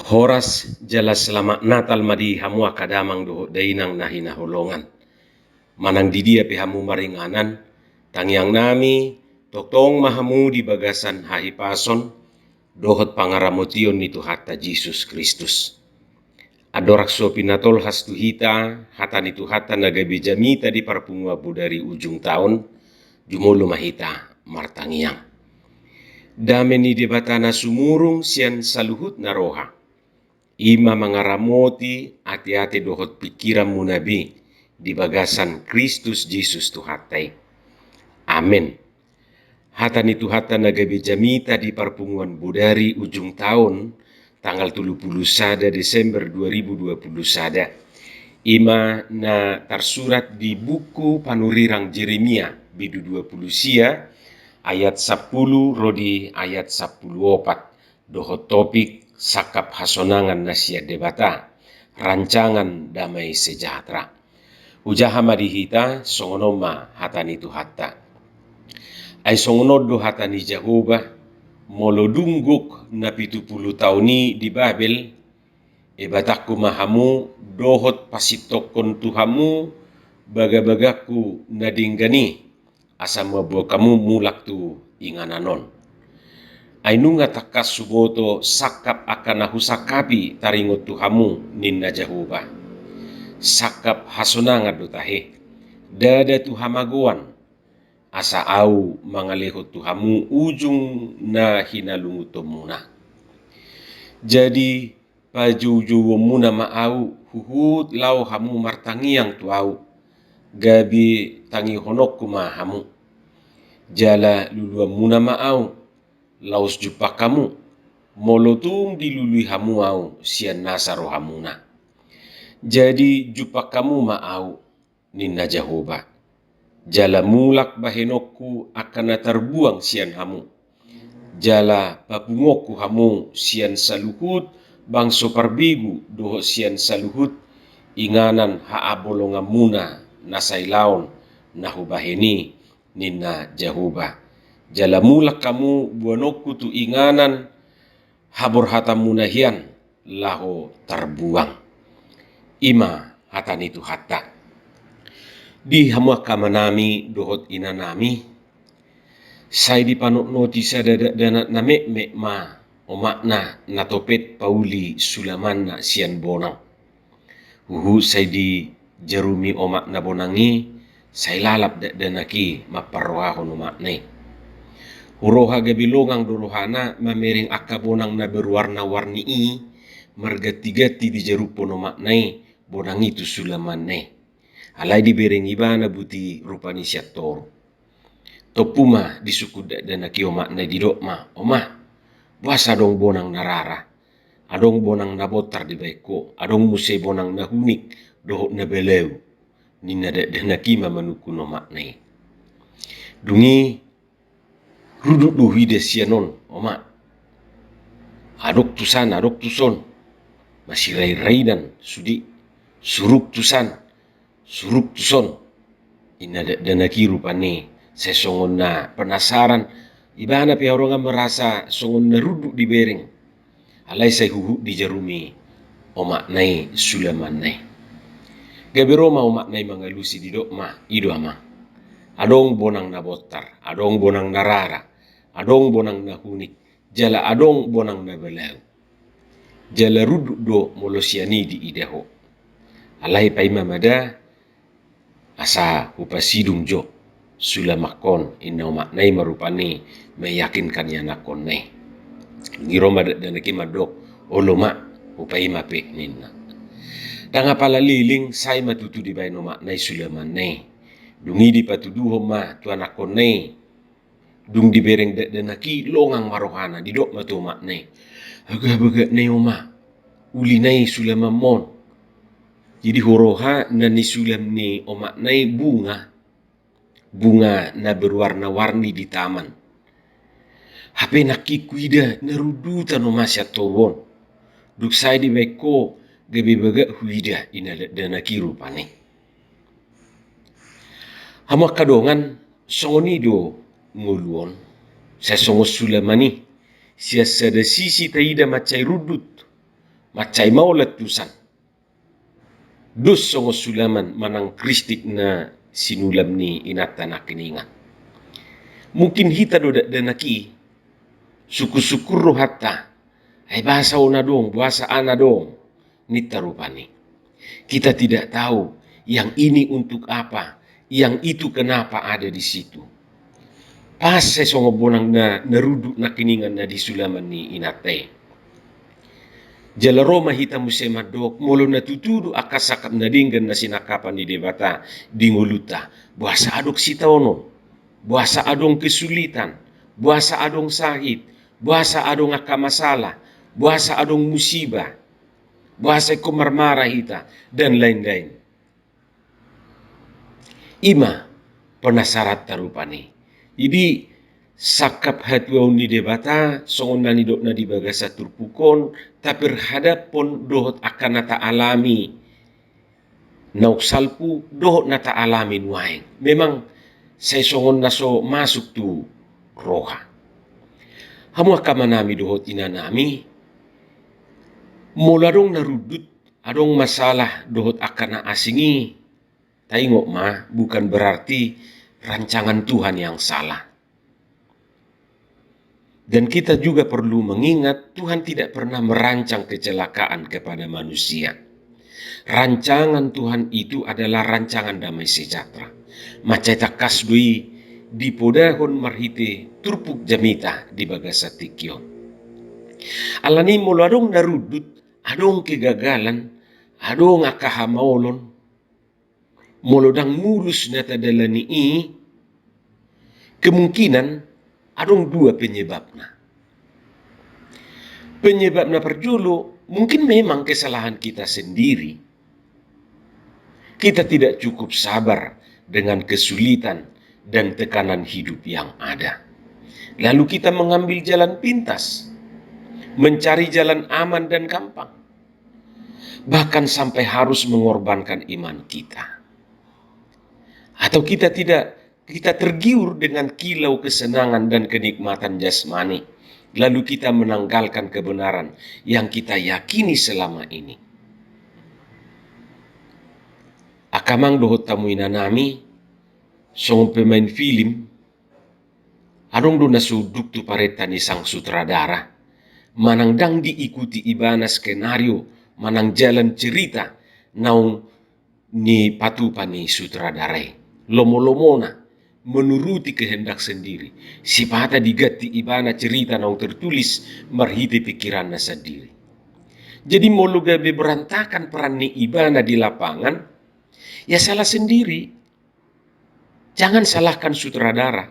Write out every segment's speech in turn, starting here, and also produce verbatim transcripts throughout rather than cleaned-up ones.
Horas jala selamat Natal ma di hamu angka damang dohot dainang na hinaholongan. Manang di dia pe hamu maringanan, tangiang nami, tongtong ma hamu di bagasan hahipason dohot pangaramotion ni Tuhanta Jesus Kristus. Andorang so pinatolhas tu hita hata ni Tuhanta na gabe jamita di parpunguan bodari ujung taon, jumolo ma hita martangiang. Dame ni Debata na sumurung sian saluhut na roha, i ma mangaramoti ateate dohot pingkiranmuna be di bagasan Kristus Jesus Tuhanta i. Amen. Hata ni Tuhanta na gabe jamita di parpunguan bodari ujung taon, tanggal tolu pulu sada Desember dua ribu dua pulu sada. I ma na tarsurat di buku panurirang Jeremia, bindu dua pulu sia, ayat sampulu ro di ayat sampulu opat, dohot topik sangkap hasonangan na sian Debata, rancangan damai sejahtera. Hujaha ma di hita, songon on ma hata ni Tuhanta. Ai songon on do hata ni Jahowa, molo dung gok na pitu pulu taon i di Babel, ebatangku ma hamu dohot pasintongkon tu hamu bagabagangku na denggan i, asa mamboan hamu mulak tu inganan on. Ai nunga tangkas huboto sangkap angka na husangkapi taringot tu hamu, ninna Jahowa. Sangkap hasonangan do tahe, ndada tu hamagoan, asa ahu mangalehon tu hamu ujung na hinalungunhonmuna. Jadi pajoujouonmuna ma ahu, huhut laho hamu martangiang tu ahu, gabe tangihononku ma hamu. Jala luluanmuna ma ahu, laos jumpang hamu, molo tung dilului hamu ahu sian nasa rohamuna. Jadi jumpang hamu ma ahu, ninna Jahowa. Jala mulak bahenonku angka na tarbuang sian hamu. Jala papunguonku hamu sian saluhut bangso parbegu dohot sian saluhut inganan haabolonganmuna na sailaon na hubahen i, ninna Jahowa. Jala mulak hamu boanonku tu inganan haborhatanmuna hian laho tarbuang. I ma hata ni Tuhanta. Di hamu angka amanami dohot inanami, sai dipanotnoti sada dakdanak na metmet ma omakna na topet pauli sulamanna sian bonang. Huhut sai dijarumi omakna bonang i, sai lalap dakdanak i mamparrohahon omakna i. Huroha gabe longang do rohana mamereng angka bonang na berwarna-warni i, marganti-ganti dijaruphon omakna i bonang i tu sulamanna i. Alai dibereng ibana buti rupa ni sian toru. Tompu ma disungkun dakdanak i omakna i, didok ma, "Oma, boasa adong bonang na rara? Adong bonang na bontar dibahen ho, adong muse bonang na hunik dohot na balau," ninna dakdanak i ma manungkun omakna i. Dung i, "Rudut do huida sian on, Oma. Adong tusan, adong tuson. Masiraitrainan sude. Suruk tusan, suruk tuson," ninna dakdanak i rupani. Sai songon na penasaran, ibana pe harongan merasa songon na rudut dibereng. Alai sai huhut dijarumi omakna i sulamanna i. Gabe ro ma omakna i mangalusi, didok ma, "I do, Amang. Adong bonang na bontar, adong bonang na rara, adong bonang na hunik, jala adong bonang na balau. Jala rudut do molo sian i diida ho. Alai paima ma da, asa hupasidung jo sulamanhon," ninna omakna i ma rupani, meyakinkan ianakhonna i. Dung i ro ma dakdanak i mandok, "Olo ma, hupaima pe," ninna. Ndang apala leleng, sai ma tutu dibahen omakna i sulamanna i. Dung i dipatuduhon ma tu anakhonna i. Dung dibereng dakdanak i, longang ma rohana, didok ma tu omakna i, "Bagak-bagak na i, Oma, uli na i sulamanmon." Jadi huroha na nisulam ni omakna i bunga, bunga na berwarna-warni di taman. "Hape nangkin huida na rundutan, Oma, sian toru on. Dung sai dibahen ho gabe bagak huida," ninna dakdanak i rupani. Hamu angka dongan, songon i do ngolu on. Sai songon sulaman i, sian sada sisi taida mansai rundut, Mansai maol antusan. Dos songon sulaman manang kristik na sinulam ni inanta nangkiningan. Mungkin hita do dakdanak i, sungkunsungkun rohanta, ai boasa on adong, boasa an adong, ninta rupani. Kita tidak tahu yang ini untuk apa, yang itu kenapa ada di situ. Pas sai songon bonang na, na rundut nangkiningan na di sulaman ni inanta i. Jala ro ma hita muse mandok, molo na tutu do angka sangkap na denggan na sinangkapan ni Debata di ngolunta, boasa adong sitaonon, boasa adong kesulitan, boasa adong sahit, boasa adong angka masalah, boasa adong musiba, boasa ingkon marmara hita, dan lain-lain. I ma penasaranta rupani. Jadi, sangkap hatuaon ni Debata, songon na nidokna di bagasan turpuk on, taperhadaphon dohot angka na taalami naung salpu, dohot na taalami nuaeng. Memang sai songon na so masuk tu roha. Hamu angka amanami dohot inanami, molo adong na rundut, adong masalah dohot angka na asing i, taingot ma, bukan berarti rancangan Tuhan yang salah. Dan kita juga perlu mengingat, Tuhan tidak pernah merancang kecelakaan kepada manusia. Rancangan Tuhan itu adalah rancangan damai sejahtera. Mansai tangkas do i dipodahon marhite turpuk jamita di bagasan tingki on. Alani molo adong na rundut, adong kegagalan, adong angka hamaolon, molo ndang mulus na tadalani i, kemungkinan adong dua penyebabna. Penyebabna parjolo, mungkin memang kesalahan kita sendiri. Kita tidak cukup sabar dengan kesulitan dan tekanan hidup yang ada. Lalu kita mengambil jalan pintas, mencari jalan aman dan gampang. Bahkan sampai harus mengorbankan iman kita. Atau kita tidak, kita tergiur dengan kilau kesenangan dan kenikmatan jasmani, lalu kita menanggalkan kebenaran yang kita yakini selama ini. Angka amang dohot hamu inanami, songon pemain film, adong do na so unduk tu parenta ni sang sutradara, manang ndang diikuti ibana skenario, manang jalan cerita naung nipatupa ni sutradara i. Lomo-lomona menuruti kehendak sendiri. Sipata diganti ibana cerita naung tertulis marhite pikiranna sandiri. Jadi molo gabe berantakan peran ni ibana di lapangan, ya salah sendiri. Jangan salahkan sutradara.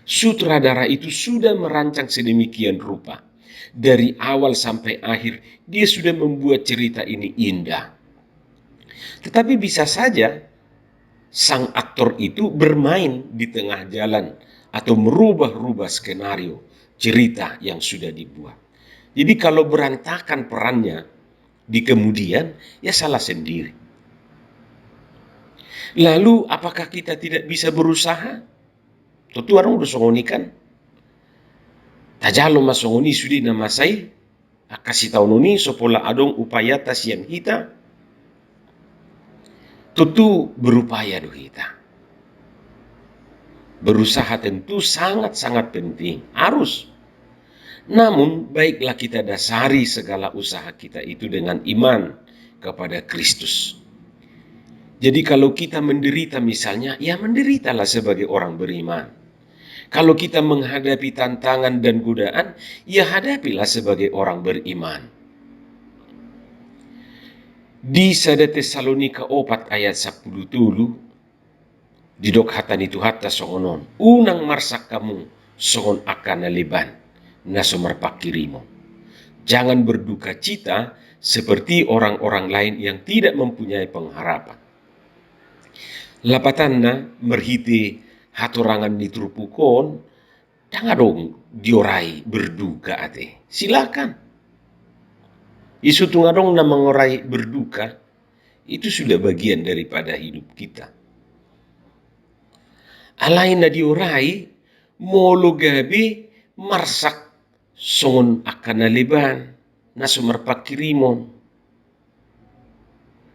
Sutradara itu sudah merancang sedemikian rupa. Dari awal sampai akhir, dia sudah membuat cerita ini indah. Tetapi bisa saja sang aktor itu bermain di tengah jalan atau merubah-rubah skenario cerita yang sudah dibuat. Jadi kalau berantakan perannya, di kemudian, ya salah sendiri. Lalu, apakah kita tidak bisa berusaha? Tontu adong do songon i kan. Tajalo ma songon i sude na masa i, angka sitaonon i so pola adong upayata sian hita. Tontu berupaya do hita. Berusaha tentu sangat-sangat penting, harus. Namun, baiklah kita dasari segala usaha kita itu dengan iman kepada Kristus. Jadi, kalau kita menderita misalnya, ya menderitalah sebagai orang beriman. Kalau kita menghadapi tantangan dan godaan, ya hadapilah sebagai orang beriman. Di sada Tesalonika opat ayat sampulu tolu, didok hata ni Tuhanta songon on, unang marsak hamu songon angka na leban, na so marpangkirimon. Jangan berduka cita seperti orang-orang lain yang tidak mempunyai pengharapan. Lapatanna, marhite hatorangan ni turpuk on, ndang adong diorai berduka ate. Silakan. Isu tung adong na mengorai berduka, itu sudah bagian daripada hidup kita. Alai na diorai, molo gabe marsak songon angka na leban, na so marpangkirimon.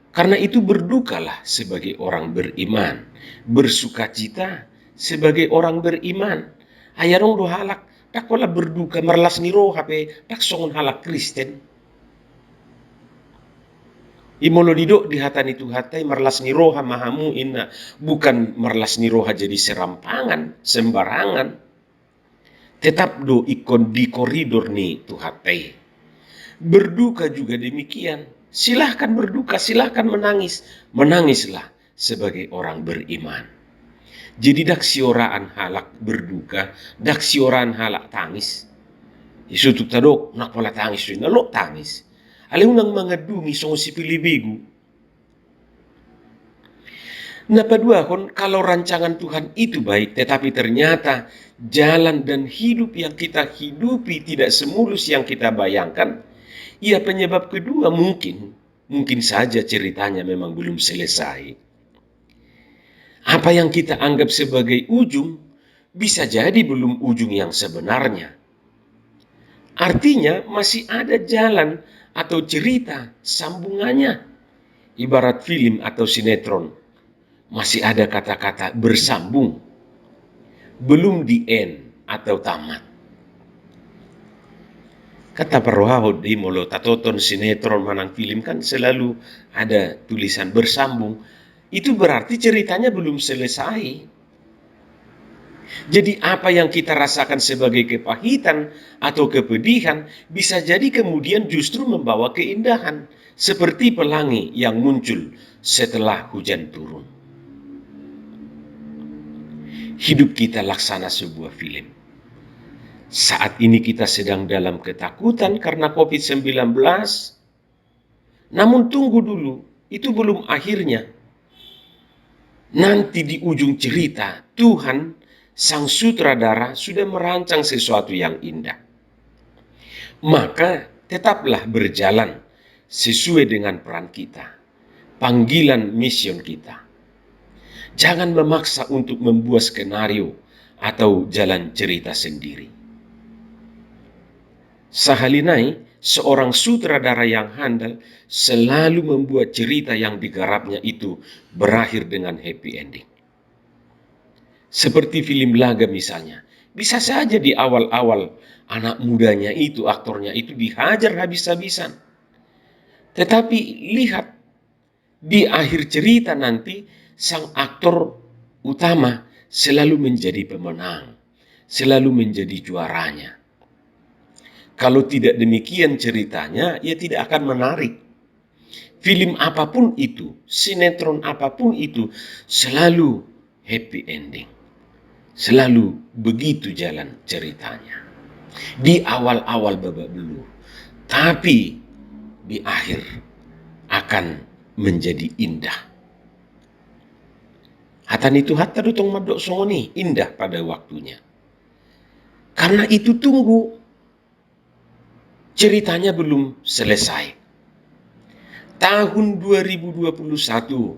Karena itu, berdukalah sebagai orang beriman, bersukacita sebagai orang beriman. Ai adong do halak, ndang pola berduka, marlas ni roha pe ndang songon halak Kristen. I molo didok di hata ni Tuhanta i, marlas ni roha ma hamu, inna, bukan marlas ni roha jadi serampangan, sembarangan. Tetap do ingkon di koridor ni Tuhanta i. Berduka juga demikian. Silahkan berduka, silahkan menangis. Menangislah sebagai orang beriman. Jadi, ndang sioraan halak berduka, ndang sioraan halak tangis. Isutuk tadok, ndang pola tangis, so inna, lo tangis. Alai unang mangandungi songon sipilih begu. Na paduahon, kalau rancangan Tuhan itu baik, tetapi ternyata jalan dan hidup yang kita hidupi tidak semulus yang kita bayangkan, ya, penyebab kedua mungkin, mungkin saja ceritanya memang belum selesai. Apa yang kita anggap sebagai ujung bisa jadi belum ujung yang sebenarnya. Artinya, masih ada jalan atau cerita sambungannya. Ibarat film atau sinetron, masih ada kata-kata bersambung, belum di end atau tamat. Kan taparrohahon do i, molo tatonton sinetron manang film, kan selalu ada tulisan bersambung. Itu berarti ceritanya belum selesai. Jadi, apa yang kita rasakan sebagai kepahitan atau kepedihan bisa jadi kemudian justru membawa keindahan, seperti pelangi yang muncul setelah hujan turun. Hidup kita laksana sebuah film. Saat ini kita sedang dalam ketakutan karena covid sembilan belas. Namun, tunggu dulu, itu belum akhirnya. Nanti di ujung cerita, Tuhan, Sang Sutradara, sudah merancang sesuatu yang indah. Maka, tetaplah berjalan sesuai dengan peran kita, panggilan mission kita. Jangan memaksa untuk membuat skenario atau jalan cerita sendiri. Sahali nai, seorang sutradara yang handal selalu membuat cerita yang digarapnya itu berakhir dengan happy ending. Seperti film laga misalnya, bisa saja di awal-awal anak mudanya itu, aktornya itu dihajar habis-habisan. Tetapi lihat, di akhir cerita nanti, sang aktor utama selalu menjadi pemenang, selalu menjadi juaranya. Kalau tidak demikian ceritanya, ya, tidak akan menarik. Film apapun itu, sinetron apapun itu, selalu happy ending. Selalu begitu jalan ceritanya. Di awal-awal babak belur, tapi di akhir akan menjadi indah. Hata ni Tuhanta do tong mandok songon i, indah pada waktunya. Karena itu, tunggu. Ceritanya belum selesai. Tahun dua ribu dua puluh satu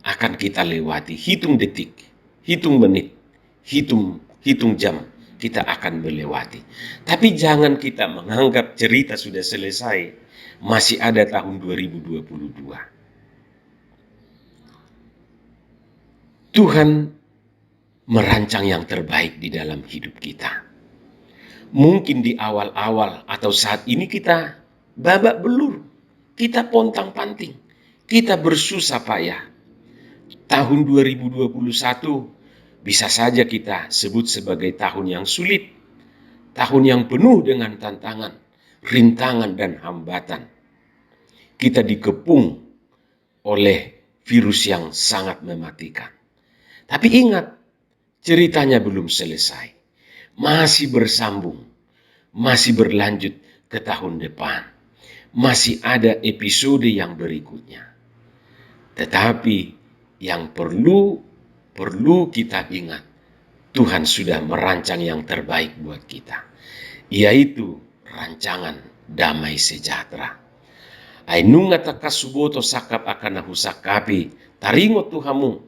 akan kita lewati. Hitung detik, hitung menit, hitung, hitung jam kita akan melewati. Tapi jangan kita menganggap cerita sudah selesai. Masih ada tahun dua ribu dua puluh dua. Tuhan merancang yang terbaik di dalam hidup kita. Mungkin di awal-awal atau saat ini kita babak belur, kita pontang-panting, kita bersusah payah. Tahun dua ribu dua puluh satu bisa saja kita sebut sebagai tahun yang sulit, tahun yang penuh dengan tantangan, rintangan, dan hambatan. Kita dikepung oleh virus yang sangat mematikan. Tapi ingat, ceritanya belum selesai. Masih bersambung, masih berlanjut ke tahun depan. Masih ada episode yang berikutnya. Tetapi yang perlu, perlu kita ingat, Tuhan sudah merancang yang terbaik buat kita, yaitu rancangan damai sejahtera. Ai nunga tangkas huboto sangkap angka na husangkapi, taringot tu hamu,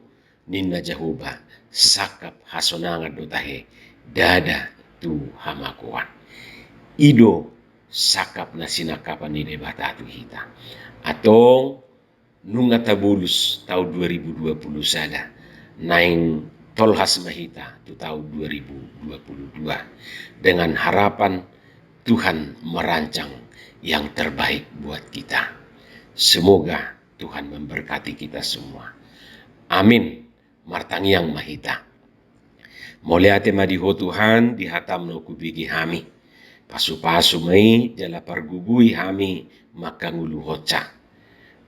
ninna Jahowa, sangkap hasonangan do tahe, ndada tu hamagoan. I do sangkap na sinangkapan ni Debata tu hita. Antong, nunga tabolus taon dua ribu dua puluh sada, naeng tolhas ma hita tu taon dua ribu dua puluh dua dengan harapan Tuhan merancang yang terbaik buat kita. Semoga Tuhan memberkati kita semua. Amin. Martangiang ma hita. Mauliate ma di Ho Tuhan di hataM na hubege hami. Pasupasu ma i jala pargogoi hami mangkangoluhonsa.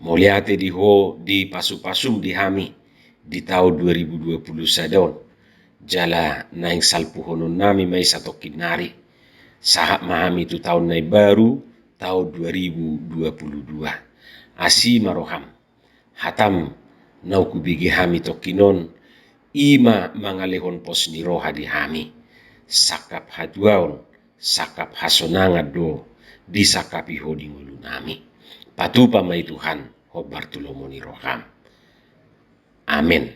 Mauliate di Ho di pasupasuM di hami di taon dua ribu dua puluh sada on. Jala naeng salpuhononnami ma i satongkin nari. Sahat ma hami tu taon na imbaru, taon dua ribu dua puluh dua. Asi ma rohaM. HataM na hubege hami tongkin on, i ma mangalehon pos ni roha di hami. Sangkap hatuaon, sangkap hasonangan do disangkapi Ho di ngolunami. Patupa ma i Tuhan, hombar tu lomo ni rohaM. Amen.